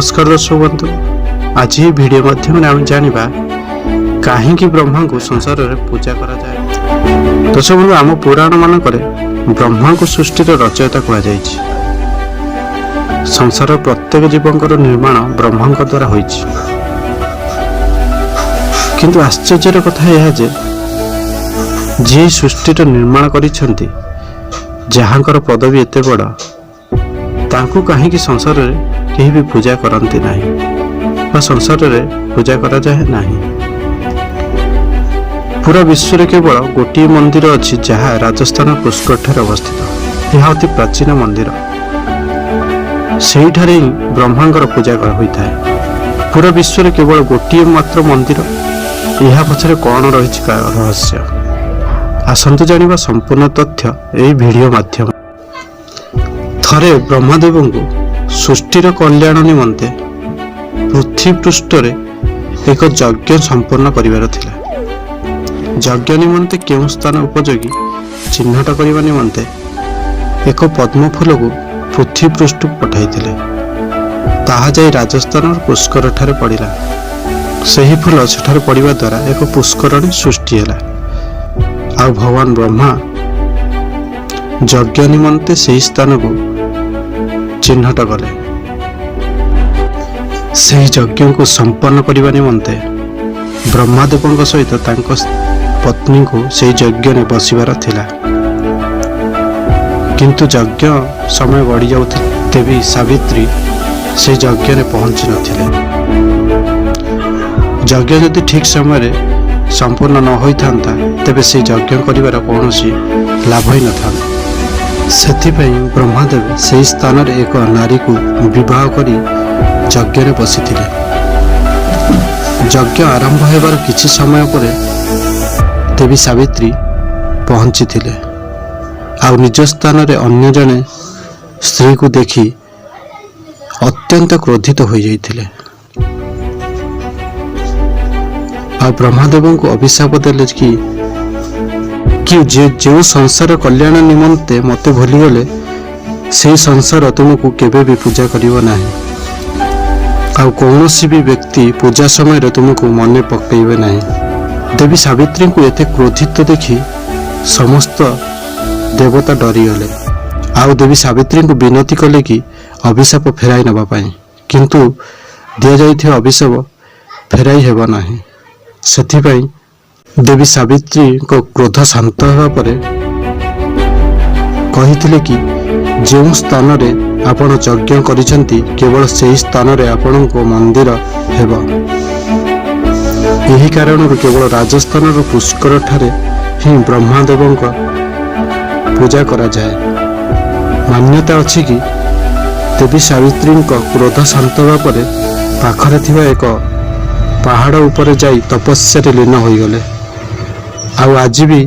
ନମସ୍କାର ଦର୍ଶକ ବନ୍ଧୁ, ଆଜି ଏହି ଭିଡ଼ିଓ ମାଧ୍ୟମରେ ଆମେ ଜାଣିବା କାହିଁକି ବ୍ରହ୍ମାଙ୍କୁ ସଂସାରରେ ପୂଜା କରାଯାଏ। ଦର୍ଶକ ବନ୍ଧୁ, ଆମ ପୁରାଣ ମାନଙ୍କରେ ବ୍ରହ୍ମାଙ୍କୁ ସୃଷ୍ଟିର ରଚୟିତା କୁହାଯାଇଛି। ସଂସାରର ପ୍ରତ୍ୟେକ ଜୀବଙ୍କର ନିର୍ମାଣ ବ୍ରହ୍ମାଙ୍କ ଦ୍ୱାରା ହୋଇଛି। କିନ୍ତୁ ଆଶ୍ଚର୍ଯ୍ୟର କଥା ଏହା ଯେ ଯିଏ ସୃଷ୍ଟିର ନିର୍ମାଣ କରିଛନ୍ତି, ଯାହାଙ୍କର ପଦବୀ ଏତେ ବଡ଼, ତାଙ୍କୁ କାହିଁକି ସଂସାରରେ କେହି ବି ପୂଜା କରନ୍ତି ନାହିଁ ବା ସଂସାରରେ ପୂଜା କରାଯାଏ ନାହିଁ? ପୁରା ବିଶ୍ୱରେ କେବଳ ଗୋଟିଏ ମନ୍ଦିର ଅଛି, ଯାହା ରାଜସ୍ଥାନ ପୁଷ୍କରଠାରେ ଅବସ୍ଥିତ। ଏହା ଅତି ପ୍ରାଚୀନ ମନ୍ଦିର। ସେଇଠାରେ ହିଁ ବ୍ରହ୍ମାଙ୍କର ପୂଜା ହୋଇଥାଏ। ପୁରା ବିଶ୍ୱରେ କେବଳ ଗୋଟିଏ ମାତ୍ର ମନ୍ଦିର, ଏହା ପଛରେ କ'ଣ ରହିଛି ରହସ୍ୟ? ଆସନ୍ତୁ ଜାଣିବା ସମ୍ପୂର୍ଣ୍ଣ ତଥ୍ୟ ଏହି ଭିଡ଼ିଓ ମାଧ୍ୟମରେ। ଥରେ ବ୍ରହ୍ମାଦେବଙ୍କୁ ସୃଷ୍ଟିର କଲ୍ୟାଣ ନିମନ୍ତେ ପୃଥିବୀ ପୃଷ୍ଠରେ ଏକ ଯଜ୍ଞ ସମ୍ପନ୍ନ କରିବାର ଥିଲା। ଯଜ୍ଞ ନିମନ୍ତେ କେଉଁ ସ୍ଥାନ ଉପଯୋଗୀ ଚିହ୍ନଟ କରିବା ନିମନ୍ତେ ଏକ ପଦ୍ମ ଫୁଲକୁ ପୃଥିବୀ ପୃଷ୍ଠକୁ ପଠାଇଥିଲେ। ତାହା ଯାଇ ରାଜସ୍ଥାନର ପୁଷ୍କରଠାରେ ପଡ଼ିଲା। ସେହି ଫୁଲ ସେଠାରେ ପଡ଼ିବା ଦ୍ୱାରା ଏକ ପୁଷ୍କରଣୀ ସୃଷ୍ଟି ହେଲା। ଆଉ ଭଗବାନ ବ୍ରହ୍ମା ଯଜ୍ଞ ନିମନ୍ତେ ସେହି ସ୍ଥାନକୁ ଚିହ୍ନଟ କଲେ। ସେହି ଯଜ୍ଞକୁ ସମ୍ପନ୍ନ କରିବା ନିମନ୍ତେ ବ୍ରହ୍ମାଦେବଙ୍କ ସହିତ ତାଙ୍କ ପତ୍ନୀଙ୍କୁ ସେହି ଯଜ୍ଞରେ ବସିବାର ଥିଲା। କିନ୍ତୁ ଯଜ୍ଞ ସମୟ ଗଡ଼ି ଯାଉଥିଲା, ଦେବୀ ସାବିତ୍ରୀ ସେହି ଯଜ୍ଞରେ ପହଞ୍ଚି ନଥିଲେ। ଯଜ୍ଞ ଯଦି ଠିକ୍ ସମୟରେ ସମ୍ପୂର୍ଣ୍ଣ ନ ହୋଇଥାନ୍ତା, ତେବେ ସେହି ଯଜ୍ଞ କରିବାର କୌଣସି ଲାଭ ହିଁ ନଥାନ୍ତା। ସେଥିପାଇଁ ବ୍ରହ୍ମାଦେବ ସେହି ସ୍ଥାନରେ ଏକ ନାରୀକୁ ବିବାହ କରି ଯଜ୍ଞରେ ବସିଥିଲେ। ଯଜ୍ଞ ଆରମ୍ଭ ହେବାର କିଛି ସମୟ ପରେ ଦେବୀ ସାବିତ୍ରୀ ପହଞ୍ଚିଥିଲେ। ଆଉ ନିଜ ସ୍ଥାନରେ ଅନ୍ୟ ଜଣେ ସ୍ତ୍ରୀକୁ ଦେଖି ଅତ୍ୟନ୍ତ କ୍ରୋଧିତ ହୋଇଯାଇଥିଲେ। ଆଉ ବ୍ରହ୍ମାଦେବଙ୍କୁ ଅଭିଶାପ ଦେଲେ କି ଯେ ଯେଉଁ ସଂସାର କଲ୍ୟାଣ ନିମନ୍ତେ ମୋତେ ଭୁଲିଗଲେ, ସେହି ସଂସାର ତୁମକୁ କେବେ ବି ପୂଜା କରିବ ନାହିଁ। ଆଉ କୌଣସି ବି ବ୍ୟକ୍ତି ପୂଜା ସମୟରେ ତୁମକୁ ମନେ ପକାଇବେ ନାହିଁ। ଦେବୀ ସାବିତ୍ରୀଙ୍କୁ ଏତେ କ୍ରୋଧିତ ଦେଖି ସମସ୍ତ ଦେବତା ଡରିଗଲେ। ଆଉ ଦେବୀ ସାବିତ୍ରୀଙ୍କୁ ବିନତି କଲେ କି ଅଭିଶାପ ଫେରାଇ ନେବା ପାଇଁ। କିନ୍ତୁ ଦିଆଯାଇଥିବା ଅଭିଶାପ ଫେରାଇ ହେବ ନାହିଁ। ସେଥିପାଇଁ ଦେବୀ ସାବିତ୍ରୀଙ୍କ କ୍ରୋଧ ଶାନ୍ତ ହେବା ପରେ କହିଥିଲେ କି ଯେଉଁ ସ୍ଥାନରେ ଆପଣ ଯଜ୍ଞ କରିଛନ୍ତି, କେବଳ ସେହି ସ୍ଥାନରେ ଆପଣଙ୍କ ମନ୍ଦିର ହେବ। ଏହି କାରଣରୁ କେବଳ ରାଜସ୍ଥାନର ପୁଷ୍କରଠାରେ ହିଁ ବ୍ରହ୍ମାଦେବଙ୍କ ପୂଜା କରାଯାଏ। ମାନ୍ୟତା ଅଛି କି ଦେବୀ ସାବିତ୍ରୀଙ୍କ କ୍ରୋଧ ଶାନ୍ତ ହେବା ପରେ ପାଖରେ ଥିବା ଏକ ପାହାଡ଼ ଉପରେ ଯାଇ ତପସ୍ୟାରେ ଲୀନ ହୋଇଗଲେ। ଆଉ ଆଜି ବି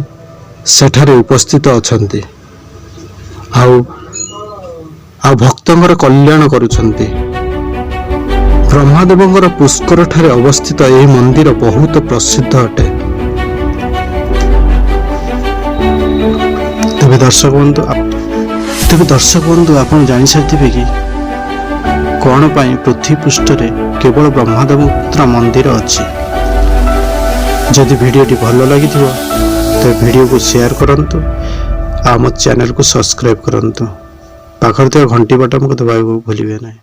ସେଠାରେ ଉପସ୍ଥିତ ଅଛନ୍ତି ଆଉ ଭକ୍ତଙ୍କର କଲ୍ୟାଣ କରୁଛନ୍ତି। ବ୍ରହ୍ମାଦେବଙ୍କର ପୁଷ୍କରଠାରେ ଅବସ୍ଥିତ ଏହି ମନ୍ଦିର ବହୁତ ପ୍ରସିଦ୍ଧ ଅଟେ। ତେବେ ଦର୍ଶକ ବନ୍ଧୁ, ଆପଣ ଜାଣିସାରିଥିବେ କି କ'ଣ ପାଇଁ ପୃଥିବୀ ପୃଷ୍ଠରେ କେବଳ ବ୍ରହ୍ମାଦେବଙ୍କର ମନ୍ଦିର ଅଛି? ଯଦି ଭିଡ଼ିଓଟି ଭଲ ଲାଗିଥିବ, ତେବେ ଭିଡ଼ିଓକୁ ସେୟାର କରନ୍ତୁ ଆଉ ଆମ ଚ୍ୟାନେଲକୁ ସବସ୍କ୍ରାଇବ୍ କରନ୍ତୁ। ପାଖରେ ଥିବା ଘଣ୍ଟି ବଟନକୁ ଦବାଇବାକୁ ଭୁଲିବେ ନାହିଁ।